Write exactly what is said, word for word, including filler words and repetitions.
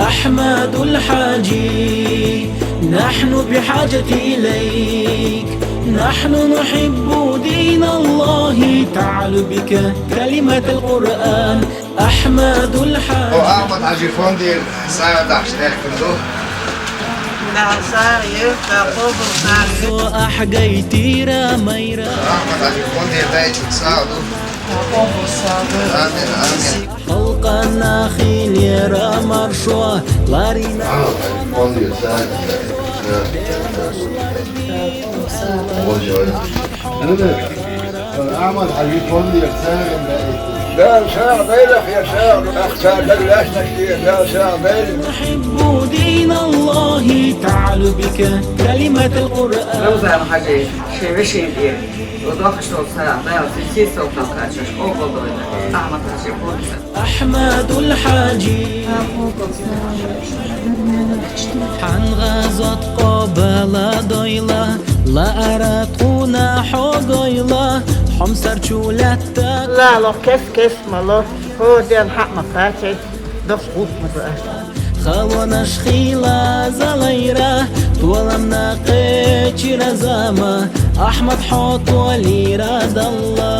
أحمد الحاجي، نحن بحاجة إليك، نحن نحب دين الله، تعال بك كلمة القرآن. أحمد الحاجي. О, Ахьмад-Хьажи, фондийр сагӀа дахьаш дехкар ду. Да, сагӀа, да, къобал сагӀа. Зо ахьгайтира майра. Ахьмад-Хьажи, фондийр дайчур сагӀа ду. Амин, амин. Халкъана хилира маршо, ларина. Ахьмад-Хьажи, фондийр сагӀа. Амин. Ахьмад-Хьажи, фондийр сагӀа. Да, сагӀа дайлах, я сагӀа, ахтар даг лашнаш дия, да, сагӀа дайлах. نحب دين الله، تعال بك كلمة القرآن. Рамзан-Хьажи, ши вешин дия. Удохаш тол сагӀа, да, сиси сокал качаш, о, Ахьмад-Хьажи, фондийр. أحمد الحاجي. Хьан гӀазот къобала дойла, ла арат хуна хьогойла, хьомсар чу латта. Лало кес-кес мало, хо ден хьакъ ма кхачай, дох гӀулакх ма дуа. Халонаш хила залайра, толам на кхечира зама, Ахьмад хьо толира далла.